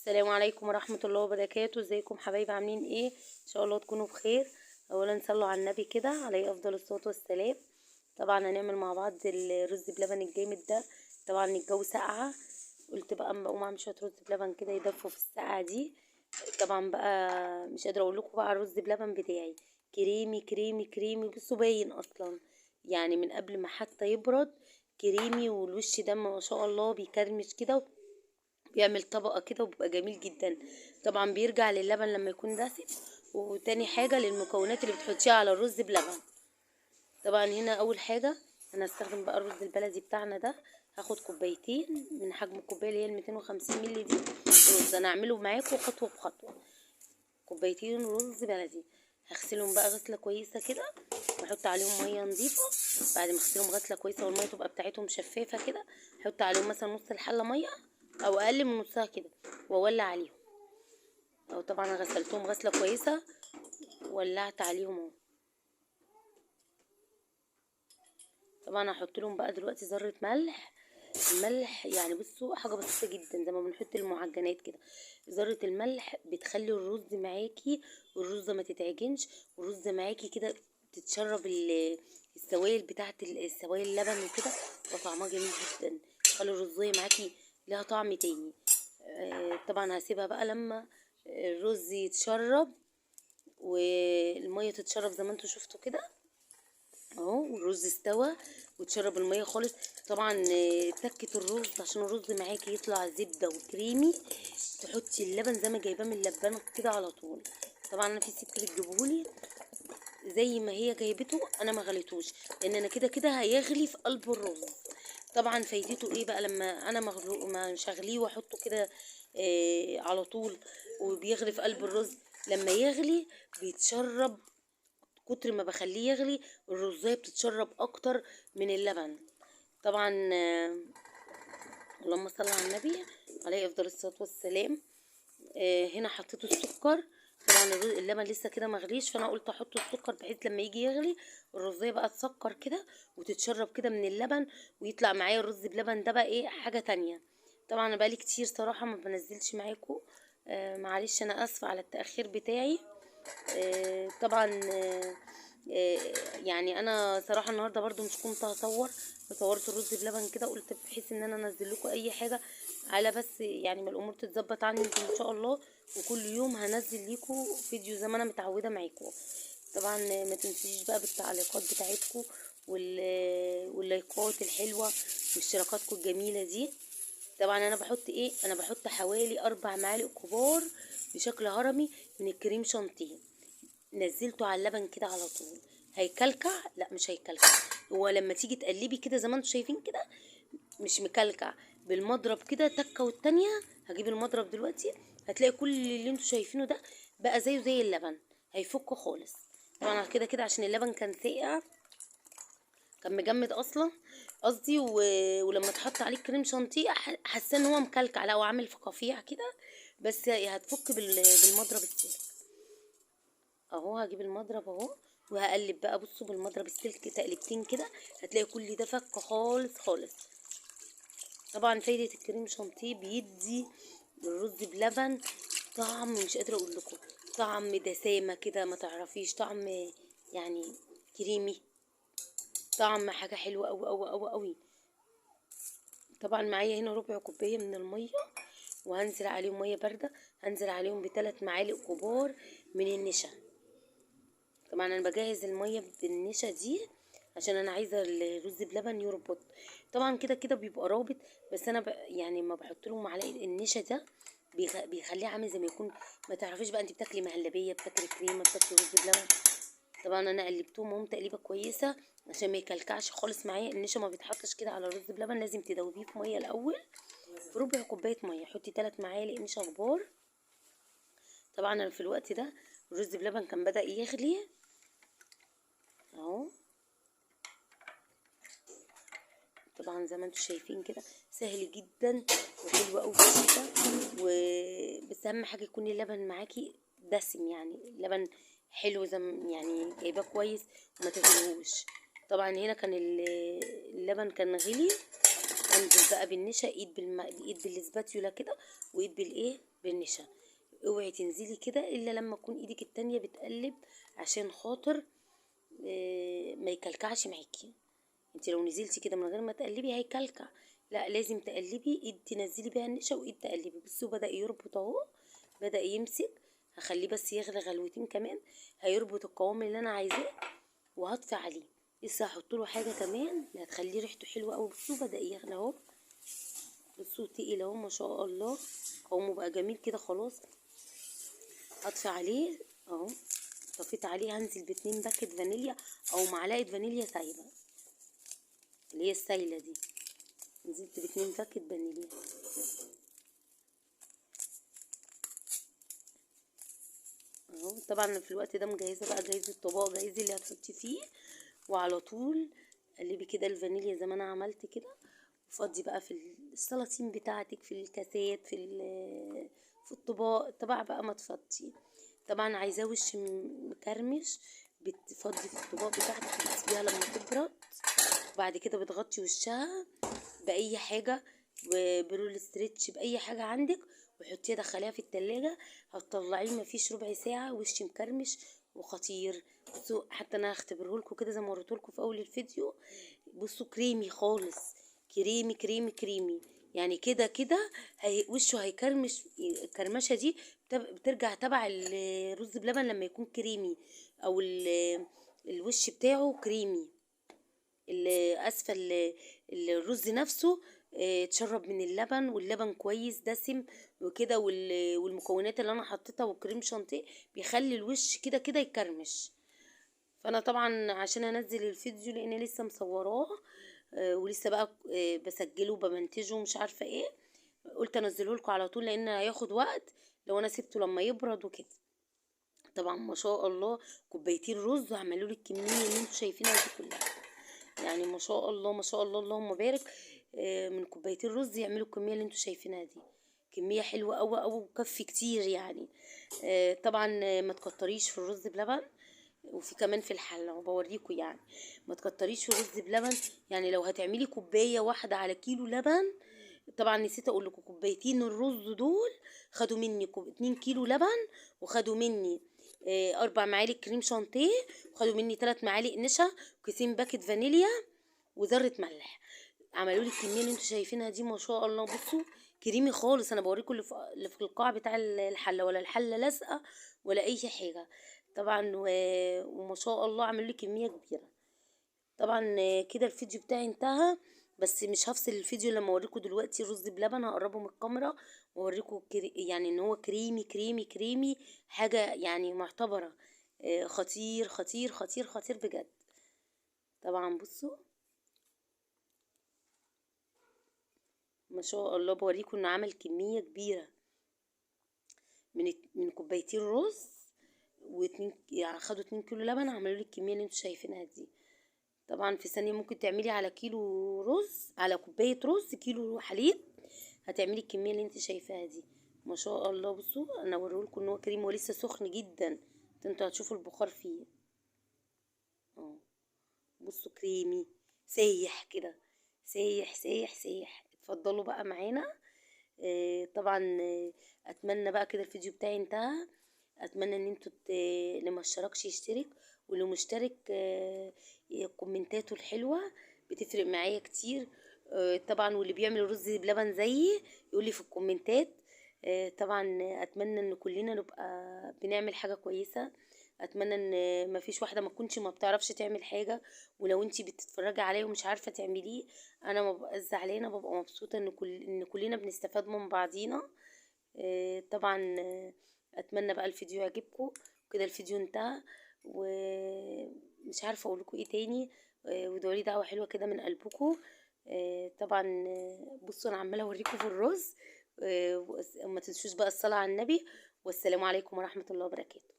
السلام عليكم ورحمة الله وبركاته. ازيكم حبايبي، عاملين ايه؟ ان شاء الله تكونوا بخير. اولا صلوا على النبي كده عليه افضل الصلاة والسلام. طبعا هنعمل مع بعض الرز بلبن الجامد ده. طبعا الجو ساقعة، قلت بقى اما اقوم اعمل شوية رز بلبن كده يدفوا في السقعة دي. طبعا بقى مش قادرة اقول لكم بقى الرز بلبن بتاعي كريمي كريمي كريمي، بصوا باين اصلا يعني من قبل ما حتى يبرد كريمي، والوش ده ما شاء الله بيكرمش كده، بيعمل طبقة كده وبيبقى جميل جدا. طبعا بيرجع للبن لما يكون دسم، وتاني حاجة للمكونات اللي بتحطيها على الرز بلبن. طبعا هنا اول حاجة انا هستخدم بقى الرز البلدي بتاعنا ده، هاخد كوبايتين من حجم الكوباية اللي هي 250 مللي دي رز. انا هعمله معاكم خطوة بخطوة. كوبايتين رز بلدي هغسلهم بقى غسلة كويسة كده، واحط عليهم مية نظيفة. بعد ما اغسلهم غسلة كويسة والمية تبقى بتاعتهم شفافة كده، احط عليهم مثلا نص الحلة مية او اقل من نصها كده، واولع عليهم. او طبعا غسلتهم غسلة كويسة وولعت عليهم اهو. طبعا هحط لهم بقى دلوقتي ذرة ملح. الملح يعني بصوا حاجة بسيطة جدا زي ما بنحط المعجنات كده. ذرة الملح بتخلي الرز معاكي، والرز ما تتعجنش، والرز معاكي كده تتشرب السوائل بتاعت السوائل اللبن وكده، وطعمها جميل جدا، تخلي الرزاية معاكي لها طعم تاني. طبعا هسيبها بقى لما الرز يتشرب والمية تتشرب زي ما انتوا شفتوا كده اهو، والرز استوى وتشرب المية خالص. طبعا تكه الرز عشان الرز معاكي يطلع زبدة وكريمي، تحطي اللبن زي ما جايباه من اللبانه كده على طول. طبعا انا في ست بتجيبهولي زي ما هي جايبته، انا ما غليتوش لان انا كده كده هيغلي في قلب الرز. طبعا فايدته ايه بقى لما انا ما شغليه واحطه كده على طول وبيغلي في قلب الرز؟ لما يغلي بيتشرب، كتر ما بخليه يغلي الرزايه بتتشرب اكتر من اللبن. طبعا اللهم صل على النبي عليه افضل الصلاة والسلام. هنا حطيت السكر. طبعا اللبن لسه كده مغليش، فانا قلت احط السكر بحيث لما يجي يغلي الرزايه بقى تسكر كده وتتشرب كده من اللبن، ويطلع معايا الرز بلبن ده بقى ايه حاجة تانية. طبعا انا بقالي كتير صراحة ما بنزلش معاكم، معلش انا اسفه على التاخير بتاعي. طبعا يعني انا صراحة النهارده برضو مش كنت هصور، فصورت الرز بلبن كده قلت بحيث ان انا انزل لكم اي حاجة على بس يعني ما الامور تتظبط عندي ان شاء الله، وكل يوم هنزل لكم فيديو زي ما انا متعوده معاكم. طبعا ما تنسيش بقى بالتعليقات بتاعتكم واللايكات الحلوة واشتراكاتكم الجميلة دي. طبعا انا بحط ايه؟ انا بحط حوالي 4 معالق كبار بشكل هرمي من الكريم شانتيه، نزلته على اللبن كده على طول. هيكلكع؟ لا مش هيكلكع، هو لما تيجي تقلبي كده زي ما انتم شايفين كده مش مكلكع. بالمضرب كده تكه والتانية، هجيب المضرب دلوقتي، هتلاقي كل اللي انتم شايفينه ده بقى زيه زي اللبن، هيفك خالص. طبعا كده كده عشان اللبن كان ساقع، كان مجمد اصلا قصدي، ولما اتحط عليه كريم شانتيه حاسه ان هو مكلكع، لا هو عامل فقافيع كده، بس هتفك بالمضرب السلك اهو. هجيب المضرب اهو وهقلب بقى. بصوا بالمضرب السلك تقلبتين كده هتلاقي كل ده فك خالص خالص. طبعا فايده الكريم شانتيه بيدي الرز بلبن طعم مش قادرة اقول لكم، طعم دسامه كده ما تعرفيش، طعم يعني كريمي، طعم حاجة حلوة قوي قوي قوي قوي. طبعا معايا هنا ربع كوباية من المية، وهنزل عليهم مية باردة، هنزل عليهم ب3 معالق كبار من النشا. طبعا انا بجهز المية بالنشا دي عشان انا عايزه الرز بلبن يربط. طبعا كده كده بيبقى رابط، بس انا يعني ما بحط له معلقه النشا ده بيخليه عامل زي ما يكون ما تعرفيش بقى انت بتاكلي مهلبية، بتاكلي كريمة، بتاكلي رز بلبن. طبعا انا قلبتهم اهم تقليبه كويسة عشان ما يكلكعش خالص معايا. النشا ما بيتحطش كده على الرز بلبن، لازم تدوبيه في مية الاول، في ربع كوباية مية حطي 3 معالق نشا كبار. طبعا انا في الوقت ده الرز بلبن كان بدأ يغلي اهو. طبعا زي ما انتم شايفين كده سهل جدا وحلو قوي في الشتا، بس اهم حاجة يكون اللبن معاكي دسم، يعني اللبن حلو زي يعني جايباه كويس وما تغليهوش. طبعا هنا كان اللبن كان غلي، انزل بقى بالنشا، ايد ايد بال spatula كده، وايد بالايه بالنشا. اوعي تنزلي كده الا لما تكون ايدك التانية بتقلب، عشان خاطر ما يكلكعش معاكي. انت لو نزلتي كده من غير ما تقلبي هيكلكع، لا لازم تقلبي، ايد تنزلي بيها النشا وايد تقلبي. بصوا بدأ يربط اهو، بدأ يمسك. هخليه بس يغلي غلوتين كمان، هيربط القوام اللي انا عايزاه، وهطفي عليه. لسه هحط له حاجة كمان اللي هتخليه ريحته حلوة قوي. بصوا بدأ يغلي اهو، بصوا تقيل اهو ما شاء الله، قوامه بقى جميل كده. خلاص هطفي عليه اهو، طفيت عليه. هنزل ب2 باكت فانيليا او معلقه فانيليا سايبه اللي هي السايله دي. نزلت ب2 باكت فانيليا. اهو طبعا في الوقت ده مجهزة بقى، جهزي الطبق، جهزي اللي هتحطي فيه، وعلى طول قلبي كده الفانيليا زي ما انا عملت كده، وفضي بقى في السلاطين بتاعتك، في الكاسات، في الطباق طبعا بقى ما تفضي. طبعا عايزاه وش مكرمش، بتفضي في الطباق بتاعتك وبتسيبيها لما تبرد، وبعد كده بتغطي وشها باي حاجة، ب roll stretch، باي حاجة عندك، وحطيها دخليها في التلاجة. هتطلعيه مفيش ربع ساعة وش مكرمش وخطير. بصوا حتى انا هختبره لكم كده زي ما وريته لكم في اول الفيديو. بصوا كريمي خالص، كريمي كريمي كريمي، يعني كده كده وشه هيكرمش. الكرمشه دي بترجع تبع الرز بلبن لما يكون كريمي، او الوش بتاعه كريمي، اسفل الرز نفسه اتشرب من اللبن، واللبن كويس دسم وكده، والمكونات اللي انا حطيتها والكريم شانتيه بيخلي الوش كده كده يكرمش. فانا طبعا عشان انزل الفيديو لان لسه مصوراه، ولسه بقى بسجله وبمنتجه ومش عارفه ايه، قلت انزله لكم على طول لان هياخد وقت لو انا سبته لما يبرد وكده. طبعا ما شاء الله كوبايتين رز وعملوا لي الكمية اللي انتوا شايفينها دي كلها، يعني ما شاء الله ما شاء الله اللهم بارك. من كوبايتين رز يعملوا الكمية اللي انتوا شايفينها دي، كمية حلوة قوي قوي وكفي كتير يعني. طبعا ما تكتريش في الرز بلبن، وفي كمان في الحلة وبوريكم يعني ما تكتريش في الرز بلبن. يعني لو هتعملي كوباية واحدة على كيلو لبن، طبعا نسيت اقول لكم كوبايتين الرز دول خدوا مني 2 كيلو لبن، وخدوا مني 4 معالق كريم شانتيه، وخدوا مني 3 معالق نشا، وكيسين باكت فانيليا، وذره ملح. عملوا لي الكمية اللي انتوا شايفينها دي ما شاء الله. بصوا كريمي خالص، انا بوريكم اللي في القاع بتاع الحلة، ولا الحلة لازقه ولا اي حاجة طبعا. وما شاء الله عملوا لي كمية كبيرة. طبعا كده الفيديو بتاعي انتهى، بس مش هفصل الفيديو لما اوريكم دلوقتي رز بلبن. هقربه من الكاميرا واوريكم يعني ان هو كريمي كريمي كريمي، حاجة يعني معتبره، خطير خطير خطير خطير بجد. طبعا بصوا ما شاء الله، بوريكم انه عمل كمية كبيرة من كوبايتين رز واتنين، يعني خدوا 2 كيلو لبن، عملوا لي الكمية اللي انتوا شايفينها دي. طبعا في ثانية ممكن تعملي على كيلو رز، على كوباية رز كيلو حليب، هتعملي الكمية اللي انت شايفاها دي ما شاء الله. بصوا انا اوريهولكم ان هو كريم ولسه سخن جدا، انتوا هتشوفوا البخار فيه اهو. بصوا كريمي سايح كده، سايح سايح سايح. اتفضلوا بقى معانا. طبعا اتمنى بقى كده الفيديو بتاعي انتهى. اتمنى ان انتوا اللي ما اشتركش يشترك، واللي مشترك كومنتاته الحلوة بتفرق معايا كتير. طبعا واللي بيعمل رز بلبن زيي يقول لي في الكومنتات. طبعا اتمنى ان كلنا نبقى بنعمل حاجة كويسة. اتمنى ان ما فيش واحدة ما تكونش ما بتعرفش تعمل حاجة، ولو انتي بتتفرجي عليا ومش عارفه تعمليه انا ما ببقاش زعلانة، ببقى مبسوطة ان كلنا بنستفاد من بعضينا. طبعا اتمنى بقى الفيديو يعجبكم. كده الفيديو انتهى، ومش عارفه اقول لكم ايه تاني. وادعوا لي دعوه حلوة كده من قلبكم. طبعا بصوا انا عماله اوريكم في الرز. وما تنسوش بقى الصلاة على النبي، والسلام عليكم ورحمة الله وبركاته.